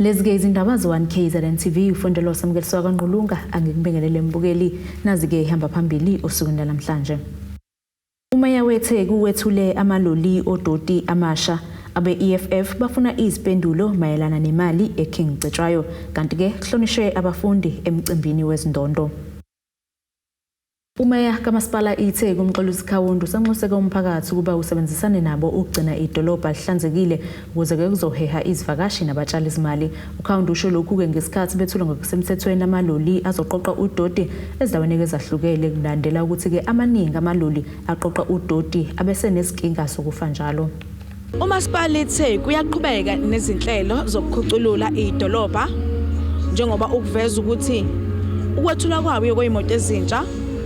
Lezi-ke izindaba ze-1 KZN TV ufondelwa samukeliswa kaNgqulunga angikubingelele mbukeli nazi-ke ihamba phambili osukwini lwanamhlanje. Umeya weTheku wethule amaloli odoti amasha. Abe-EFF bafuna izimpendulo mayelana nemali eKing Cetshwayo kanti-ke kuhlonishwe abafundi emcimbini wezindondo. Umeya kaMasipala iTheku uMxolisi Kaunda usanxuseke umphakathi ukuba usebenzisane nabo ukugcina idolobha lihlanzekile ukuze-ke kuzoheha izivakashi nabatshali izimali. UKaunda usho lokhu-ke ngesikhathi bethula ngokusemthethweni amaloli azoqoqa udoti ezindaweni ezahlukene kulandela ukuthi-ke amaningi amaloli aqoqa udoti abesenezinkinga zokufa njalo. Umasipala iTheku uyaqhubeka nezinhlelo zokukhuculula idolobha njengoba ukuveza ukuthi ukwethulwa kwawo kwezimoto ezintsha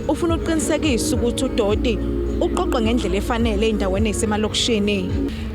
ufuna ukuqinisekisa ukuthi udoti uqoqwa ngendlela efanele ey'ndaweni ey'semalokishini.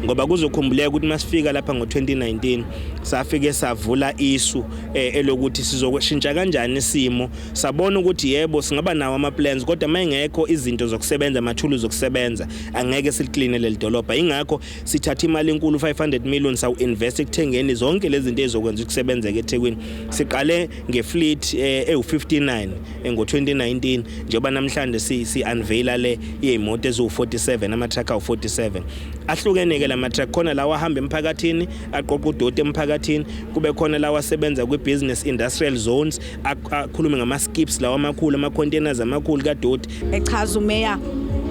Ngoba kuzokhumbuleka ukuthi masifika lapha ngo-2019 safike savula isu elokuthi sizoshintsha kanjani isimo. Sabona ukuthi yebo, singaba nawo ama-plans, kodwa uma engekho izinto zokusebenza, amathuluzi okusebenza, angeke silikline leli dolobha. Ingakho sithatha imali enkulu, 500 million, sawu-invest ekuthengeni zonke lezi zinto ezokwenza ukusebenzeka eThekwini. Siqale ngefleet ewu-59 ngo-2019, njengoba namhlanje si-unveila le yey'moto eziwu-47, ama-truck awu-47 ahlukene-ke. La ma-truck khona lawa ahamba emphakathini aqoqa udoti emphakathini, kube khona lawa asebenza kwi-business industrial zones, akhulume ngama-skips lawa amakhulu, ama-containers amakhulu kadoti. Echaza umeya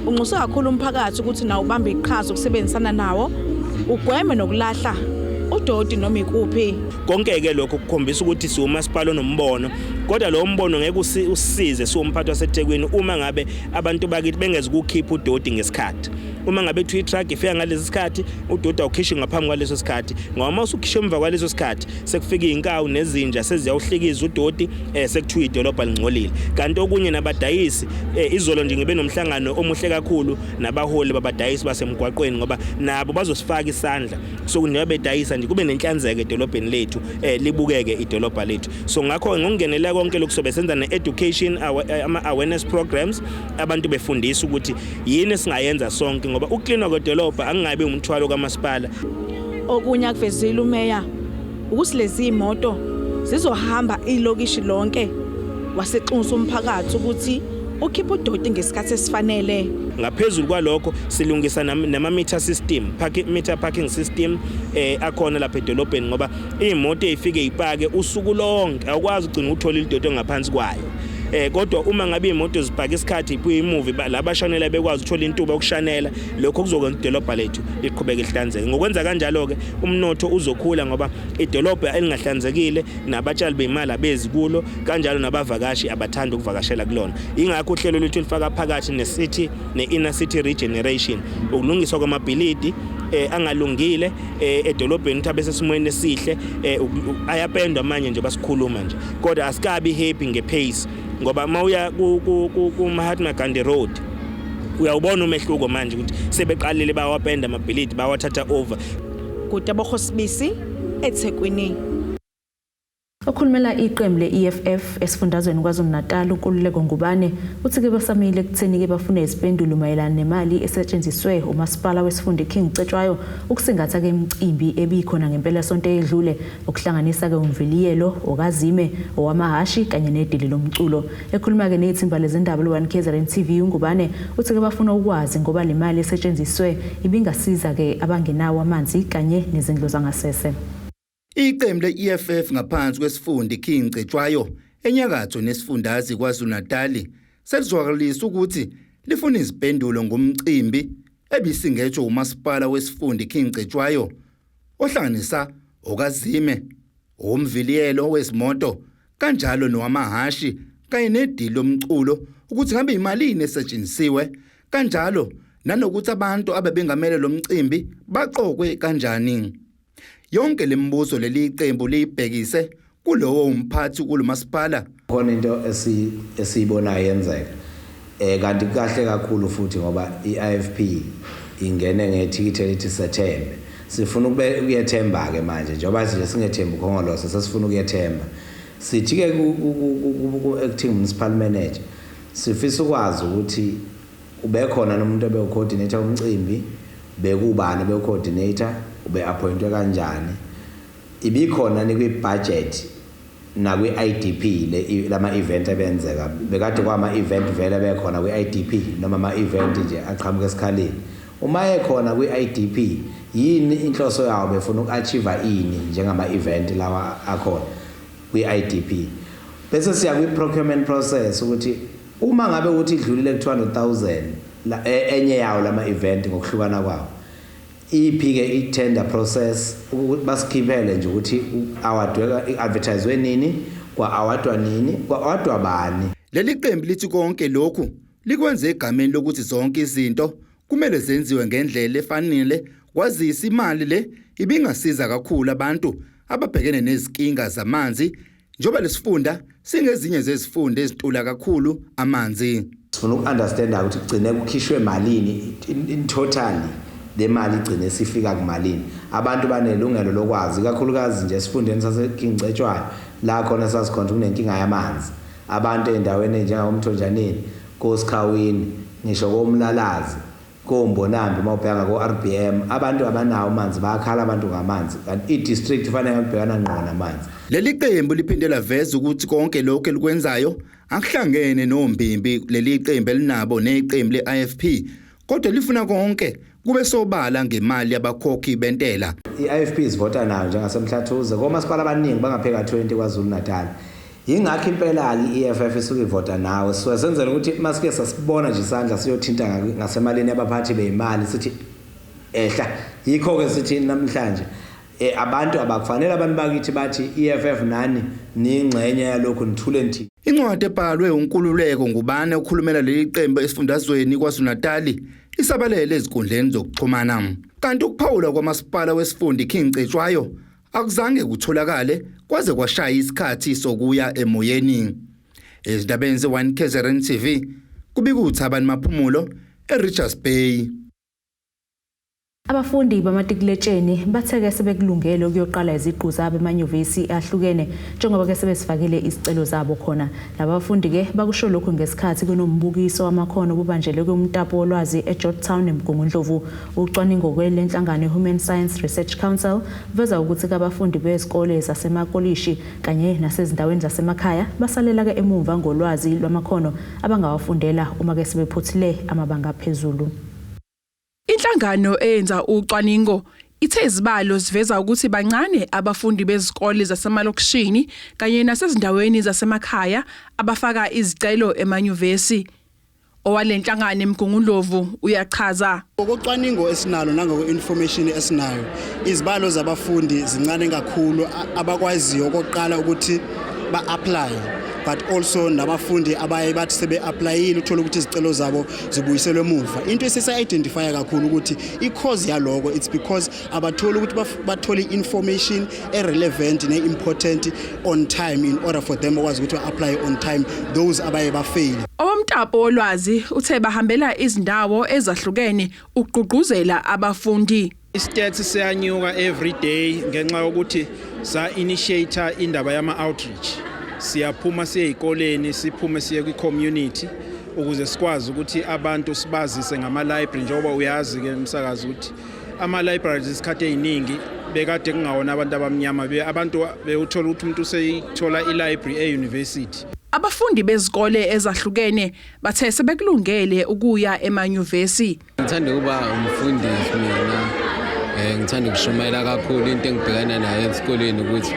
unxuse kakhulu umphakathi ukuthi nawo ubambe iqhaza ukusebenzisana nawo ugweme nokulahla udoti noma ikuphi. Konke-ke lokho kukhombisa ukuthi siwumasipala onombono, kodwa lowo mbono ngeke usisize siwumphathi waseThekwini uma ngabe abantu bakithi bengeze ukukhipha udoti ngesikhathi. Uma ngabe kuthiwa i-truck ifika ngalesi sikhathi, udoti awukhishi ngaphambi kwaleso sikhathi, ngoba uma usukhishe emva kwaleso sikhathi sekufika iy'nkawu nezinja seziyawuhlikiza udoti, sekuthiwa idolobha lingcolile. Kanti okunye nabadayisi, izolo nje ngibe nomhlangano omuhle kakhulu nabaholi babadayisi basemgwaqweni, ngoba nabo bazosifaka isandla sokuthi njengoba bedayisa nje kube nenhlanzeko edolobheni lethu, libukeke idolobha lethu. So ngakho ngokungenelela konke lokhu sobe senza ne-education, ama-awareness programs, abantu befundisa ukuthi yini esingayenza sonke, ngoba ukuklinwa kwedolobha angingabi umthwalo kamasipala. Okunye akuvezile umeya ukuthi lezi imoto zizohamba ilokishi lonke, wasenxusa umphakathi ukuthi ukhiphe udoti ngesikhathi esifanele. Ngaphezulu kwalokho silungisa nama-meter system, meter parking system akhona lapha edolobheni, ngoba iy'moto ey'fike y'pake usuku lonke awukwazi ugcina uthola idoti ngaphansi kwayo. Kodwa uma ngabe iy'moto zipaka isikhathi imuvi, la bashanela bekwazi ukuthola intuba yokushanela, lokho kuzokwenza idolobha lethu liqhubeke lihlanzeke. Ngokwenza kanjalo-ke umnotho uzokhula, ngoba idolobha elingahlanzekile nabatshali bemali abezi kulo, kanjalo nabavakashi abathanda ukuvakashela kulona. Ingakho uhlelo lwethu lufaka phakathi ne-city ne-inner city regeneration, ukulungiswa kwamabhilidi angalungile edolobheni ukuthi abe sesimweni esihle. Ayapendwa manje nje basikhuluma nje, kodwa asikabi happy ngepace, ngoba uma uya ku-Mahatma Gandhi Road uyawubona umehluko manje ukuthi sebeqalile bawapenda amabhilidi, bawathatha over. Kutebogo Sibisi, eThekwini. Okhulumela iqembu le-EFF esifundazweni KwaZulu-Natal uNkululeko Ngubane uthi-ke basamile ekutheni-ke bafune izimpendulo mayelana nemali esetshenziswe umasipala wesifunda iKing Cetshwayo ukusingatha-ke imicimbi ebikhona ngempelasonto eyedlule, okuhlanganisa-ke umviliyelo, okazime, owamahashi kanye nedili lomculo. Ekhuluma-ke nethimba lezindaba lo-1 KZN TV, uNgubane uthi-ke bafuna ukwazi ngoba le mali esetshenziswe ibingasiza-ke abangenawo amanzi kanye nezindlu zangasese. Iqembu le-EFF ngaphansi kwesifunda iKing Cetshwayo enyakatho nesifundazwe KwaZulu-Natal selizwakalisa ukuthi lifuna izimpendulo ngomcimbi ebisingethwe umasipala wesifunda iKing Cetshwayo ohlanganisa okazime, owomviliyelo wezimoto kanjalo nowamahashi kanye nedili lomculo, ukuthi ngabe imalini esetshenzisiwe, kanjalo nanokuthi abantu abebengamele lo mcimbi baqokwe kanjani. Yonke lemibuzo leli qembu liyibhekise kulowo umphathi kulomasipala. Khona into esiyibonayo yenzeka, kanti kahle kakhulu futhi, ngoba iIFP ingene ngethikithi elithi Sethembe. Sifuna ukube ukuyethemba ke manje, njengoba nje singethembi uKhongolose, sesifuna ukuyethemba. Sithi ke ku acting municipal manager sifisa ukwazi ukuthi ubekhona nomuntu obewu-coordinator umcimbi, bekubani obewu-coordinator, ube-appointwe kanjani. Ibikhona ni kwi-budget nakwi-IDP le lama event ebenzeka bekade kwama event vele bekhona kwi-IDP noma ama event nje aqhamuka esikhaleni. Uma ekhona kwi-IDP, yini inhloso yawo? Befuna uku-achieve ini njengama event lawa akhona kwi-IDP? Bese siya kwi-procurement process ukuthi uma ngabe ukuthi idlulile ku-200,000 enye yawo lama event ngokuhlukana kwawo, iphi-ke i-tender process? Basikhiphele nje ukuthi awadwe, i-advertiswe nini, kwa-awadwa nini, kwa-awadwa bani. Leli qembu lithi konke lokhu likwenze egameni lokuthi zonke izinto kumele zenziwe ngendlela efanele, kwazise imali le ibingasiza kakhulu abantu ababhekene nezinkinga zamanzi, njengoba lesifunda singezinye zezifunda ezintula kakhulu amanzi. Sifuna uku-understanda ukuthi kugcine kukhishwe malini in totally, le mali igcine sifika kumalini. Abantu banelungelo lokwazi, ikakhulukazi nje esifundeni saseKing Cetshwayo la khona sasikhona kunenkinga yamanzi. Abantu ey'ndaweni ey'njengakomthonjaneni, koSikhawini, ngisho koMlalazi, koMbonambi, uma ubheka ko-RBM, abantu abanawo amanzi, bayakhala abantu ngamanzi, kanti i-district kufanele ngabhekana ngqo namanzi. Leli qembu liphinde laveza ukuthi konke lokhu elikwenzayo akuhlangene nombimbi leli qembu elinabo neqembu le-IFP, kodwa lifuna konke kube sobala ngemali yabakhokhi bentela. I-IFP isivota nayo njengasemhlathuze komasipala abaningi bangapheka 20 KwaZulu Natal. Yingakho impela-ke i-EFF isuke ivota nawe, sisuke senzela ukuthi masike sasibona nje isandla siyothinta ngasemalini yabaphathi beyimali, sithi ehla. Yikho-ke sithi namhlanje abantu abakufanele, abantu bakithi bathi EFF nani niyingxenye yalokhu, nithule nithi. Incwadi ebhalwe uNkululeko Ngubane okhulumela leli qembu esifundazweni KwaZulu-Natal isabalele ezinkundleni zokuxhumana. Kanti ukuphawula kwamasipala wesifunda King Cetshwayo akuzange kutholakale kwaze kwashaya isikhathi sokuya emoyeni. Ezindabeni ze-1 KZN TV, kubika uThabani Maphumulo eRichards Bay. Abafundi bamatikuletsheni bathe-ke sebekulungele ukuyoqala iziqu zabo emanyuvesi ahlukene, njengoba-ke sebesifakile izicelo zabo khona. Laba bafundi-ke bakusho lokhu ngesikhathi kunombukiso wamakhono obubanjelwe kumtapo wolwazi eGeorgetown eMgungundlovu. Ucwaningo kwelenhlangano Human Science Research Council veza ukuthi-ke abafundi bezikole zasemakolishi kanye nasezindaweni zasemakhaya basalela-ke emumva ngolwazi lwamakhono abangawafundela uma-ke sebephothile amabanga aphezulu. Inhlangano eyenza ucwaningo ithe izibalo ziveza ukuthi bancane abafundi bezikole zasemalokishini kanye nasezindaweni zasemakhaya abafaka izicelo emanyuvesi. Owalenhlangano eMgungundlovu uyachaza. Ngokocwaningo esinalo nangokwe-information esinayo, izibalo zabafundi zincane kakhulu abakwaziyo okokuqala ukuthi ba-apply, but also nabafundi abaye bathi sebe-applyile uthole ukuthi izicelo zabo zibuyiselwe emuva. Into esesiyi-identifya kakhulu ukuthi i-cause yaloko, it's because abatholi ukuthi bathole i-information e-relevant ne-important on time in order for them bakwazi ukuthi ba-apply on time, those abaye bafeyile. Owomtapo wolwazi uthe bahambela izindawo ezahlukene ukugqugquzela abafundi. I-stats siyanyuka every day ngenxa yokuthi sa-initiate indaba yama-outreach. Siyaphuma siye ey'koleni, siphume siye kwi-community ukuze sikwazi ukuthi abantu sibazise ngama-library, njengoba uyazi-ke umsakazi ukuthi ama-libraries isikhathi ey'ningi bekade kungawona abantu abamnyama. Abantu bewuthola ukuthi umuntu useyithola i-library e-university. Abafundi bezikole ezahlukene bathe sebekulungele ukuya emanyuvesi. Ngithanda ukuba umfundisi mina, ngithanda ukushumayela kakhulu. Into engibhekana nayo esikoleni ukuthi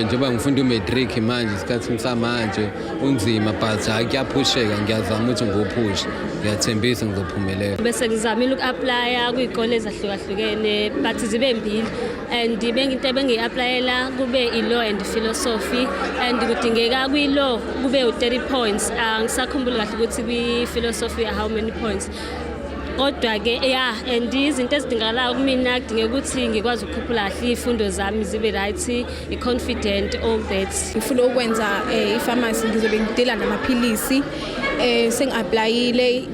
njengoba ngifunda u-matric manje, isikhathini samanje unzima, but hhayi, kuyaphusheka, ngiyazama ukuthi ngiwuphushe, ngiyathembisa ngizophumelela. Bese ngizamile uku-applya kwiy'kole ezahlukahlukene, but zibe mbili, and into ebengiyi-applyela kube i-law and philosophy, and kudingeka kwi-law kube u-30 points. Angisakhumbuli kahle ukuthi kwi-philosophy how many points, kodwa-ke ya, and izinto ezidingakalayo kumina, kudingeka ukuthi ngikwazi ukukhuphula kahle iy'fundo zami zibe right, i-confident, all that. Ngifuna ukwenza i-pharmacy, ngizobe ngidila namaphilisi. Sengi-applyile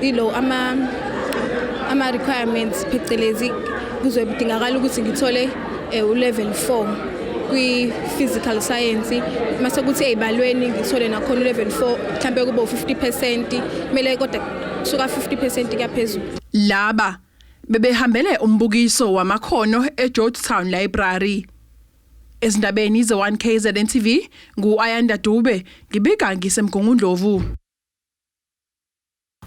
ilo ama requirements, phecelezi kuzobe kudingakala ukuthi ngithole u-level 4 kwi-physical science, mase kuthi ey'balweni ngithole nakhona u-level 4, mhlampe kube u-50% kumele, kodwa kusuka 50% kuyaphezulu. Laba bebehambele umbukiso wamakhono eGeorgetown Library. Ezindabeni ze-1 KZN TV, ngu-Ayanda Dube, ngibika ngiseMgungundlovu.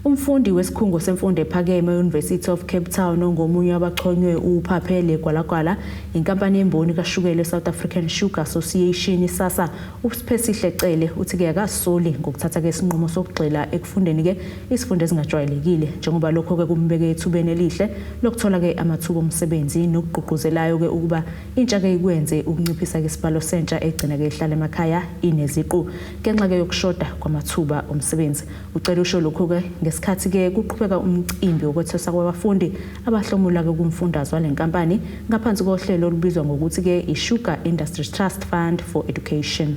Umfundi wesikhungo semfundo ephakeme e-University of Cape Town ongomunye wabachonywe uphaphe legwalagwala inkampani yemboni kashukela e-South African Sugar Association iSASA, uSiphesihle Cele, uthi-ke akasoli ngokuthatha-ke isinqumo sokugxila ekufundeni-ke isifundo ezingajwayelekile, njengoba lokho-ke kumbeke ethubeni elihle lokuthola-ke amathuba omsebenzi nokugqugquzelayo-ke ukuba intsha-ke ikwenze ukunciphisa-ke isibalo sentsha egcina-ke ihlala emakhaya ineziqu ngenxa-ke yokushoda kwamathuba omsebenzi. Ucela usho lokhu-ke ngesikhathi-ke kuqhubeka umcimbi wokwethweswa kwabafundi abahlomula-ke kumfundazo wale nkampani ngaphansi kohlelo olubizwa ngokuthi-ke i-Sugar Industry Trust Fund for Education.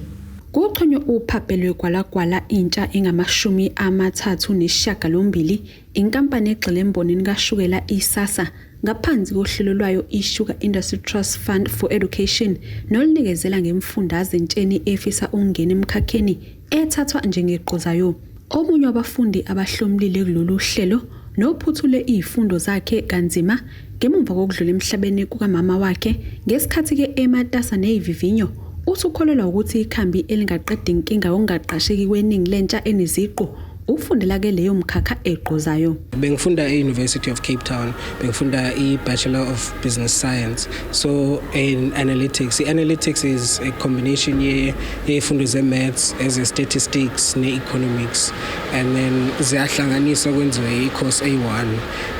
Kuchonywe uphaphe lwegwalagwala intsha engama-38 inkampani egxile embonini kashukela iSASA ngaphansi kohlelo lwayo i-Sugar Industry Trust Fund for Education, nolunikezela ngemfundaze entsheni efisa ukungena emkhakheni ethathwa njengegqozayo. Omunye wabafundi abahlomulile kulolu hlelo nophuthule izifundo zakhe kanzima ngemuva kokudlula emhlabeni kukamama wakhe ngesikhathi-ke ematasa nezivivinyo, uthi ukholelwa ukuthi ikhambi elingaqeda inkinga yokungaqasheki kweningi lentsha eneziqu ukufundela-ke leyo mkhakha egqozayo. Bengifunda e-University of Cape Town, bengifunda i-Bachelor of Business Science, so in analytics. I-analytics is a combination yezifundo ze-maths, eze-statistics ne-economics, and then ziyahlanganiswa kwenziwe i-course A1,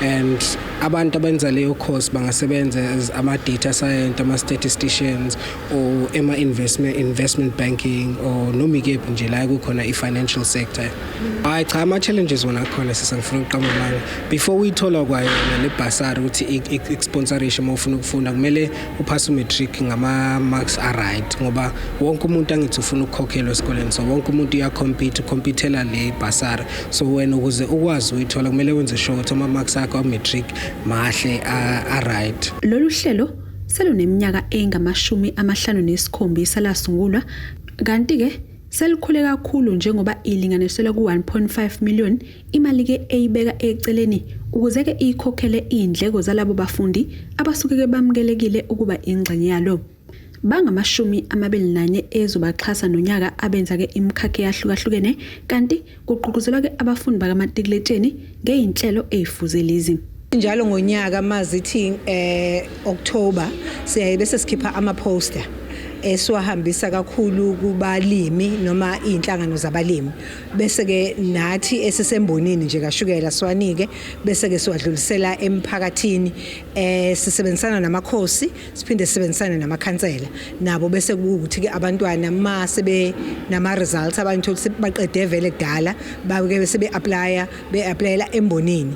and abantu abenza leyo course bangasebenza as ama-data science, ama-statisticians, or ema-investment investment banking, or noma ikephi nje la kukhona i-financial sector. Hayi cha, ama-challenges wona akhona, sisangifuna ukuqamba amanga. Before uyithola kwayona le bursary ukuthi ikusponsorishe uma ufuna ukufunda, kumele uphase umatric ngama-marks a-right, ngoba wonke umuntu angithi ufuna ukukhokhelwa esikoleni, so wonke umuntu uyacompete, ucompetela le bursary. So wena ukuze ukwazi uyithola kumele wenze sure ukuthi ama-marks akho a-matric mahle, a-right. Lolu hlelo seluneminyaka engama-57 lasungulwa, kanti-ke selikhule kakhulu njengoba ilinganiselwa ku-1.5 million imali-ke eyibeka eceleni ukuze-ke ikhokhele iy'ndleko zalabo bafundi abasuke-ke bamukelekile ukuba ingxenye yalo. Bangama-21 ezobaxhasa nonyaka abenza-ke imikhakha eyahlukahlukene, kanti kugqugquzelwa-ke abafundi bakamatikuletsheni ngey'nhlelo ey'fuze lezi. Njalo ngonyaka mazithi October siyaye bese sikhipha ama poster esiwahambisa kakhulu kubalimi noma inhlangano zabalimi, bese ke nathi esisembonini nje kashukela siwanike, bese ke siwadlulisela emphakathini. Sisebenzisana namakhosi, siphinde sisebenzisane namakhansela nabo, bese kuwukuthi ke abantwana mase nama results abantu baqede vele kudala babe bese be-applya be-applyela embonini.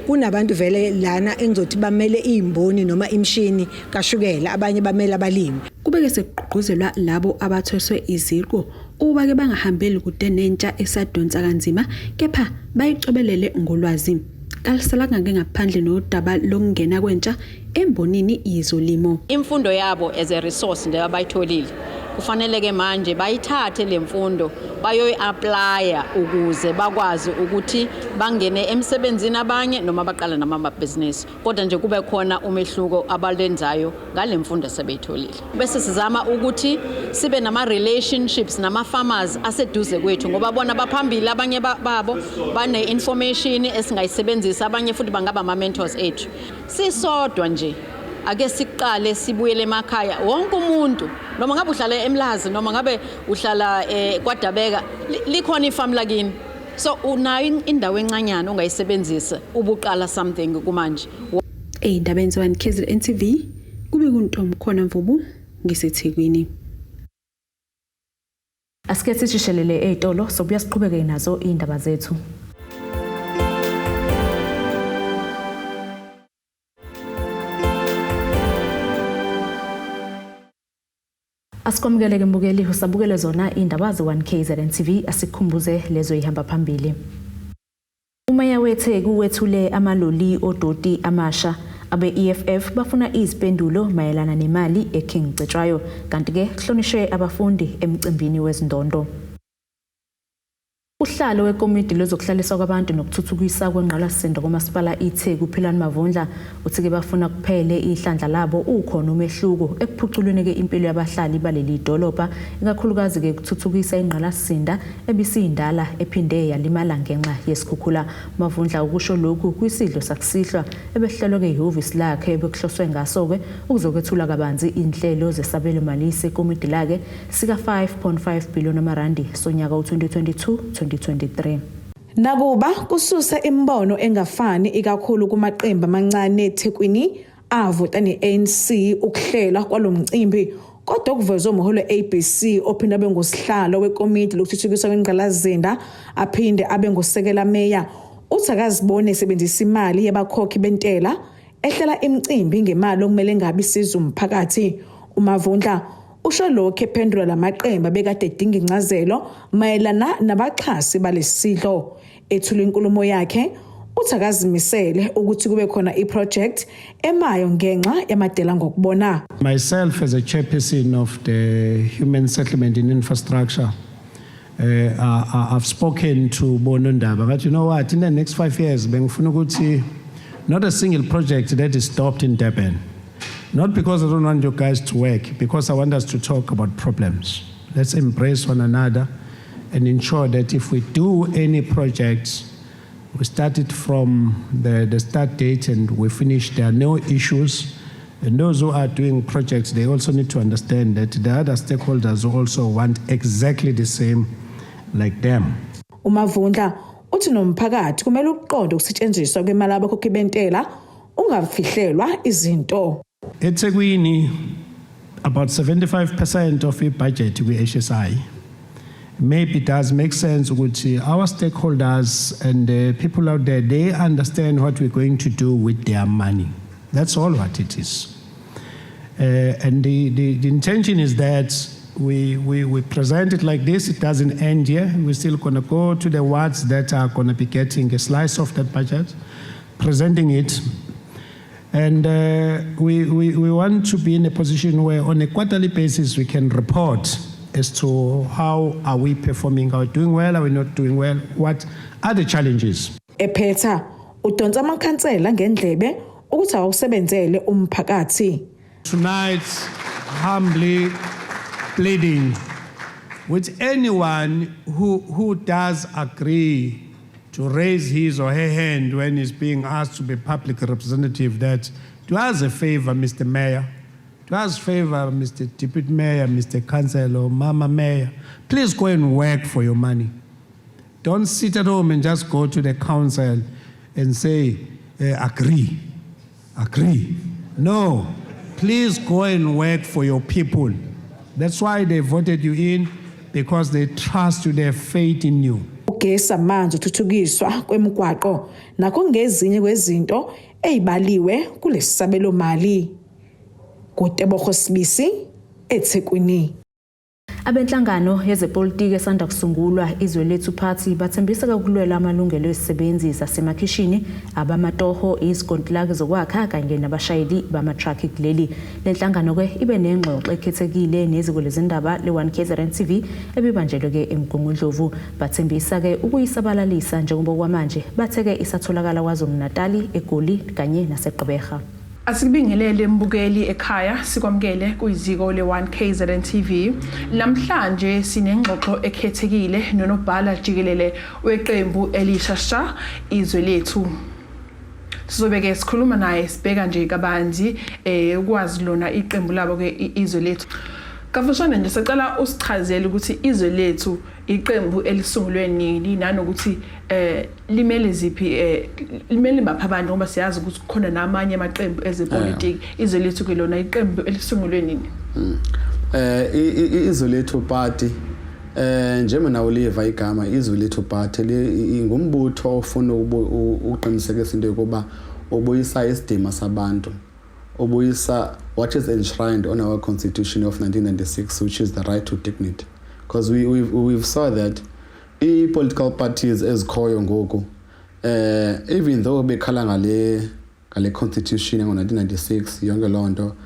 Kunabantu vele lana engizothi bamele izimboni noma imishini kashukela, abanye bamele abalimi. Kubeke sekugqugquzelwa labo abathweswe iziqu ukuba-ke bangahambeli kude nentsha esadonsa kanzima, kepha bayicobelele ngolwazi. Kalisalanga-ke ngaphandle nodaba lokungena kwentsha embonini yezolimo. Imfundo yabo as a resource nje abayitholile, kufanele-ke manje bayithathe le mfundo bayoyi-applya ukuze bakwazi ukuthi bangene emsebenzini abanye noma baqale namabhizinisi, kodwa nje kube khona umehluko abalenzayo ngale mfundo sebeyitholile. Bese sizama ukuthi sibe nama-relationships nama-farmers aseduze kwethu, ngoba bona baphambili, abanye babo bane-information esingayisebenzisa, abanye futhi bangaba ama-mentors ethu. Sisodwa nje ake siqale sibuyele emakhaya, wonke umuntu, noma ngabe uhlala eMlazi noma ngabe uhlala KwaDabeka, likhona ifamu lakini, so unayo indawo encanyana ongayisebenzisa ubuqala something kumanje. Ey'ndabeni ze-1 KZN TV, kube kuNtomkhona Mvubu ngiseThekwini. Asike sishishelele ey'tolo, sobuya siqhubeke nazo iy'ndaba zethu. Asikwamukele-ke mbukeli, usabukele zona iy'ndaba ze-1 KZN TV. Asikhumbuze lezo ihamba phambili. Umeya weTheku wethule amaloli odoti amasha. Abe-EFF bafuna izimpendulo mayelana nemali eKing Cetshwayo, kanti-ke kuhlonishwe abafundi emcimbini wezindondo. Usihlalo wekomidi lezokuhlaliswa kwabantu nokuthuthukisa kwengqalasizinda komasipala iTheku Philani Mavundla uthi-ke bafuna kuphele ihlandla labo ukhona umehluko ekuphuculweni-ke impilo yabahlali baleli dolobha, ikakhulukazi-ke kuthuthukisa ingqalasizinda ebisiyindala ephinde yalimala ngenxa yesikhukhula. Mavundla ukusho lokhu kwisidlo sakusihlwa ebehlelwe-ke ihhovisi lakhe ebekuhloswe ngaso-ke ukuzokwethula kabanzi inhlelo zesabelomali sekomidi lakhe sika-5.5 billion amarandi sonyaka u-2022-2023. Nakuba kususa imibono engafani ikakhulu kumaqembu amancane eThekwini avota ne-ANC ukuhlela kwalomcimbi, kodwa okuvezwe umholi we-ABC ophinde abe ngusihlalo wekomidi lokuthuthukiswa kwengqalasizinda aphinde abe ngusekela meya, uthi akazibone esebenzisa imali yabakhokhi bentela ehlela imicimbi ngemali okumele ngabe isiza umphakathi. UMavundla usho lokhu ephendula lamaqembu abekade edinga incazelo mayelana nabaxhasi balesidlo. Ethula inkulumo yakhe, uthi akazimisele ukuthi kube khona iproject emayo ngenxa yamadela ngokubona. Myself, as a chairperson of the Human Settlement and Infrastructure, I've spoken to Bonondaba. But you know what? In the next 5 years, bengifuna ukuthi not a single project that is stopped in Durban. Not because I don't want you guys to work, because I want us to talk about problems. Let's embrace one another and ensure that if we do any projects, we start it from the start date and we finish. There are no issues. And those who are doing projects, they also need to understand that the other stakeholders also want exactly the same like them. UMavundla uthi nomphakathi kumele uqonde ukusetshenziswa kwemali abakhokhi bentela, ungafihlelwa izinto. eThekwini, about 75% of the budget kwi-HSI. Maybe it does make sense ukuthi our stakeholders and the people out there, they understand what we're going to do with their money. That's all what it is. And the intention is that we present it like this. It doesn't end here. We're still going to go to the wards that are going to be getting a slice of that budget, presenting it. And we want to be in a position where on a quarterly basis we can report as to how are we performing, are we doing well, are we not doing well, what are the challenges. Ephetha, udonsa amakhansela ngendlebe ukuthi awusebenzele umphakathi. Tonight, humbly pleading with anyone who does agree to raise his or her hand when he's being asked to be public representative, that do us a favor, Mr. Mayor, do us a favor, Mr. Deputy Mayor, Mr. Councillor, Mama Mayor, please go and work for your money. Don't sit at home and just go to the council and say, "Agree, agree." No, please go and work for your people. That's why they voted you in, because they trust you, they have faith in you. Ugesi, amanzi, uthuthukiswa kwemigwaqo nakho ngezinye kwezinto ezibaliwe kulesabelo mali. Kutebogo Sibisi, eThekwini. Abenhlangano yezepolitiki esanda kusungulwa Izwe Lethu Party bathembisa ukulwela amalungelo ezisebenzi zasemakhishini, abamatoho, izikontilaki zokwakha kanye nabashayeli bamatruck kuleli. Le nhlangano-ke ibe nengxoxo ekhethekile neziko lezindaba le-1 KZN TV ebibanjelwe-ke eMgungundlovu. Bathembisa-ke ukuyisabalalisa njengoba kwamanje bathe-ke isatholakala KwaZulu-Natali, eGoli kanye naseGqeberha. Asikubingelele mbukeli ekhaya, sikwamukele kuyiziko le-1 KZN TV. Namhlanje sinengxoxo ekhethekile nonobhala jikelele weqembu elisha sha Izwe Lethu. Sizobe ke sikhuluma naye, sibheka nje kabanzi ukwazi lona iqembu labo ke Izwe Lethu. Kafushane nje sicela usichazele ukuthi Izwe Lethu iqembu elisungulwe nini, nanokuthi limele ziphi, limele bapha abantu, ngoba siyazi ukuthi kukhona namanye amaqembu ezepolitiki. Izwe Lethu ke lona iqembu elisungulwe nini? Izwe Lethu Party, njengoba nawo liva igama Izwe Lethu Party, ngumbutho ofuna ukuqinisekisa into yokuba ubuyisa isidima sabantu, ubuyisa what is enshrined on our constitution of 1996, which is the right to dignity, because we've saw that i-political parties ezikhoyo ngoku, even though bekhala ngale constitution ngo-1996 yonke loo nto,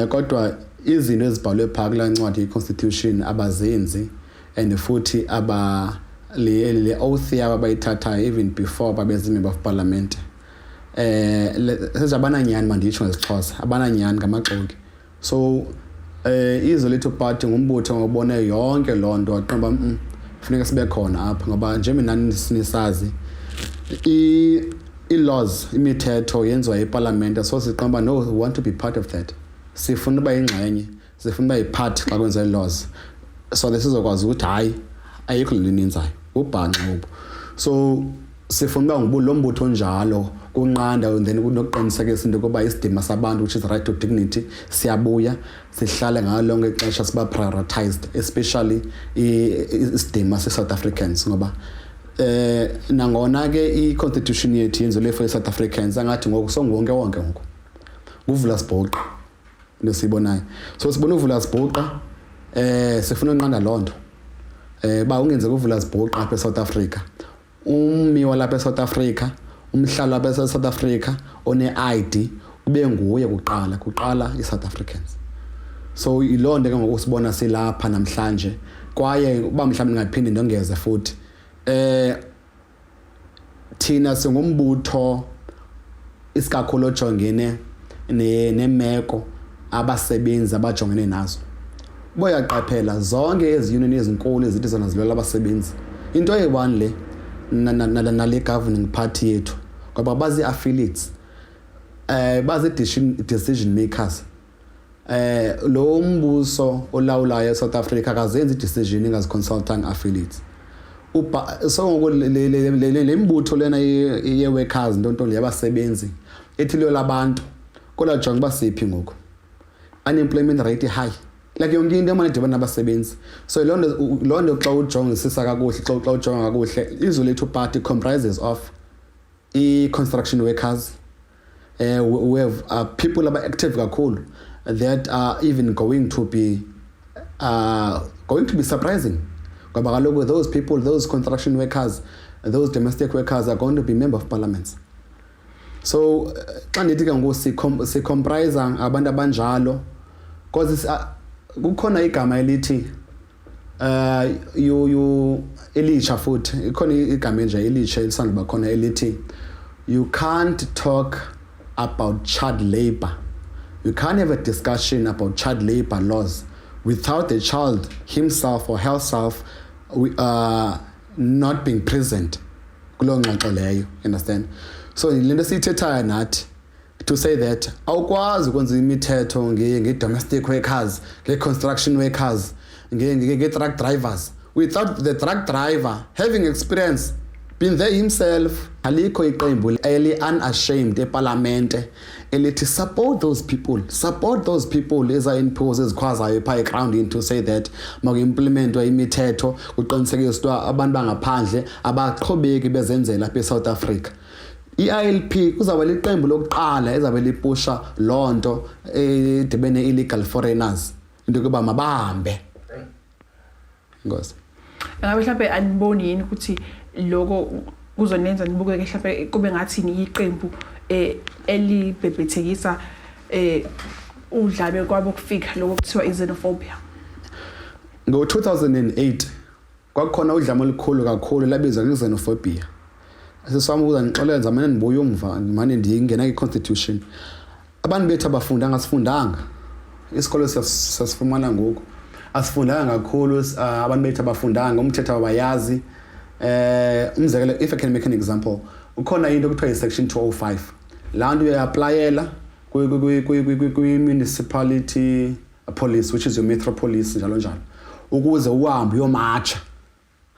kodwa izinto ezibhalwe phaa kulaa ncwadi i-constitution abazenzi, and futhi aba Le oath yabo abayithathayo even before babe zii-member of parliament, sezabananyani, manditsho ngesiXhosa, abananyani, ngamaxoki. So Izwe Lethu Party ngumbutho ngobone yonke loo nto, waqonda uba funeka sibe khona apha, ngoba njengoba nani sinisazi, ii-laws, imithetho yenziwa epalamente. So siqonda uba no, we want to be part of that, sifuna uba yingxenye, sifuna uba yi-part xa kwenziwa ii-laws, so that sizokwazi ukuthi hayi, ayikho le nto iniyenzayo, ubhanxa obu. So sifuna uba lo mbutho onjalo kunqanda and then kunokuqinisekisa into yokuba isidima sabantu, which is right to dignity, siyabuya, sihlale ngalo lonke ixesha siba prioritized, especially isidima se-South Africans, ngoba nangona ke i-constitution yethu yenzelwe for i-South Africans, angathi ngoku songuwonke wonke ngoku kuvula sibhuqa into siyibonayo. So sibona uvula sibhuqa, sifuna unqanda loo nto, ba ungenzeka uvula sibhuqa apha eSouth Africa, ummi walapha eSouth Africa, umhlali walapha eSouth Africa one-ID kube nguye kuqala, kuqala i-South Africans. So yiloo nto ke ngoku sibona silapha namhlanje. Kwaye uba mhlawumbi ndingaphinde ndongeze futhi, thina singumbutho isikakhulu ojongene nemeko abasebenzi abajongene nazo. Boyaqaphela zonke ezi union ezinkulu ezithi zona zilwela abasebenzi, into eyi-one le nale governing party yethu, ngoba bazi-affiliates, bazi-decision makers. Lo mbuso olawulayo eSouth Africa akazenzi decision ingaziconsultanga affiliates. So ngoku le mbutho lena ye-workers, ntonto le yabasebenzi ethi liyo labantu, kodwa jonga uba siphi ngoku, unemployment rate high, like yonke into emane idibana nabasebenzi. So loo nto xa ujongisisa kakuhle, xa ujonga kakuhle, Izwe Lethu Party comprises of i-construction workers. We have people aba-active kakhulu that are even going to be surprising, ngoba kaloku those people, those construction workers, those domestic workers are going to be member of parliaments. So xa ndithi ke ngoku sicomprise abantu abanjalo, because kukhona igama elithi you elitsha futhi, ikhona igama nje elitsha elisanda khona elithi you can't talk about child labor, you can't have a discussion about child labor laws without the child himself or herself not being present kuloo ngxoxo leyo, understand? So le nto siyithethayo nathi to say that awukwazi ukwenza imithetho nge-domestic workers, nge-construction workers, nge-truck drivers without the truck driver having experience, been there himself. Alikho iqembu eli-unashamed epalamente elithi support those people, support those people, eza-NPOs ezikhwazayo phaa egroundini to say that makuimplementwa imithetho, kuqinisekiswa ukuba abantu bangaphandle abaqhubeki bezenzela apha eSouth Africa. I-ILP kuzawube liqembu lokuqala ezabe lipusha loo nto edibene illegal foreigners, into yokuba mabahambe. Nkosi. Ngabe mhlawumbe aniboni yini ukuthi lokho kuzonenza nibukeke mhlawumbe kube ngathi niyiqembu elibhebhethekisa udlame kwabo kufika, lokho kuthiwa i-xenophobia? Ngo-2008 kwakukhona udlame olukhulu kakhulu labizwa nge-xenophobia. Siswami ukuza ngixolela, zamane ndibuye umva, mane ndingena kwi-constitution. Abantu bethu abafundanga, asifundanga, isikolo siyasifumana ngoku, asifundanga kakhulu. Abantu bethu abafundanga, umthetho abayazi. Umzekelo, if I can make an example, ukhona into kuthiwa yi-section 205, laa nto uyayiaplayela kwi-municipality police, which is your metro police, njalo njalo, ukuze uhambe uyomatsha.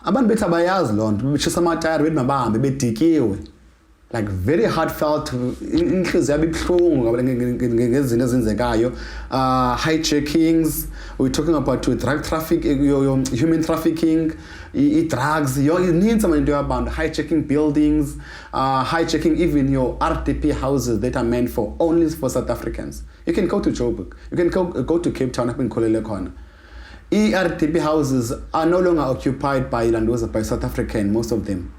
Abantu bethu abayazi loo nto, betshisa amatayari, bethi mabahambe, bedikiwe, like very heartfelt, inhliziyo yabo ibuhlungu ngezinto ezenzekayo, hijackings, we're talking about drug traffic, your human trafficking, i-drugs, ininzi manje into yabantu hijacking buildings, hijacking even your RDP houses that are meant for only for South Africans. You can go to Joburg, you can go to Cape Town, apho ngikhulele khona, i-RDP houses are no longer occupied by Landoza, by South African, most of them.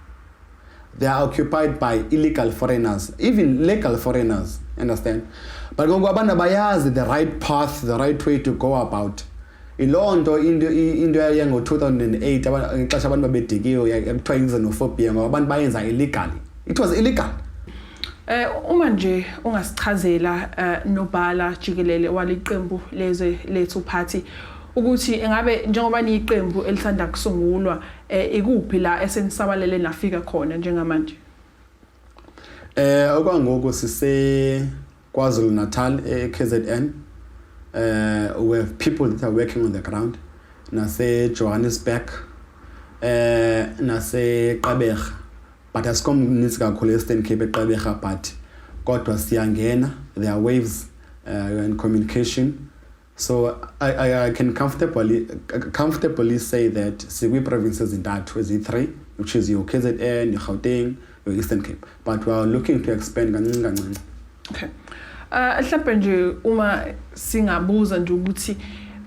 They are occupied by illegal foreigners, even legal foreigners, understand? But ngoku abantu abayazi the right path, the right way to go about. Iloo nto into yayengo-2008, ixesha abantu babedikiwe, kuthiwa i-xenophobia ngoba abantu bayenza illegally. It was illegal. Uma nje ungasichazela, nobhala jikelele waliqembu Lezwe Lethu Party, ukuthi engabe njengoba niyiqembu elisanda kusungulwa, ikuphi la esenisabalele nafika khona njengamanje? Okwangoku sise KwaZulu Natal, eKZN. We have people that are working on the ground nase Johannesburg, nase Gqeberha, but asikho mninzi kakhulu Eastern Cape, eGqeberha, but kodwa siyangena. There are waves in communication, so I can comfortably say that sikwi-provinces ezintathu, eziyi-3, which is your KZN, your Gauteng, your Eastern Cape, but we are looking to expand kancinci kancinci. Okay. Mhlawumbe nje uma singabuza nje ukuthi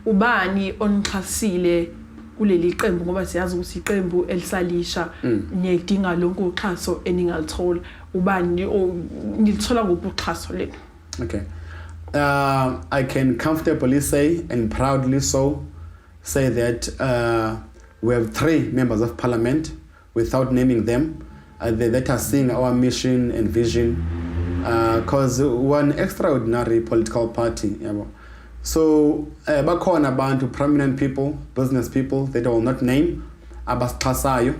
ubani onixhasile kuleli qembu, ngoba siyazi ukuthi iqembu elisalisha niyadinga lonke uxhaso eningalithola. Ubani nilithola kuphi uxhaso lenu? Okay. I can comfortably say, and proudly so, say that we have three members of parliament, without naming them, that are seeing our mission and vision, because we're an extraordinary political party, yabo. So bakhona abantu, prominent people, business people that I will not name, abasixhasayo,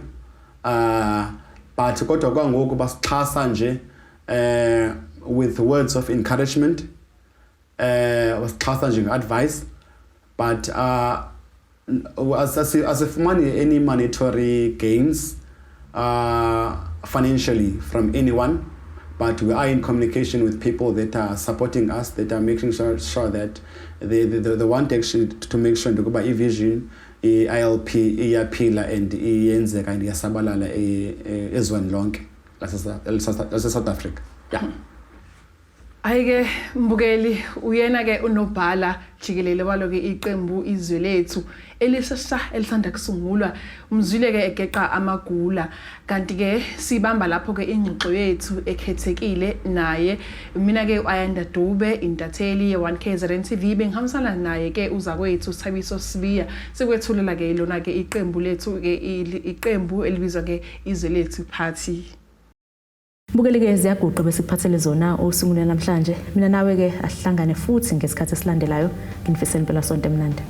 but kodwa kwangoku basixhasa nje with words of encouragement, basixhasa nje nge-advice, but asifumani any monetary gains financially from anyone, but we are in communication with people that are supporting us, that are making sure that they want actually to make sure ukuba i-vision i-ILP iyaphila and iyenzeka and iyasabalala ezweni lonke lase-South Africa, yeah. Ayike mbukeli, uyena ke unobhala jikelele walo ke iqembu Izwe Lethu elisasha elisanda kusungulwa. Umzwile ke egeqa amagula. Kanti ke sibamba lapho ke ingxoxo yethu ekhethekile naye. Mina ke Ayanda Dube, intatheli ye1 KZN TV, bengihambisana naye ke uzakwethu Thabiso Sibiya, sikwethulela ke lona ke iqembu lethu ke, iqembu elibizwa ke Izwe Lethu Party. Mbukeli-ke, ziyaguqa besikuphathele zona osungule namhlanje. Mina nawe-ke asihlangane futhi ngesikhathi esilandelayo. Nginifisela impelasonto emnandi.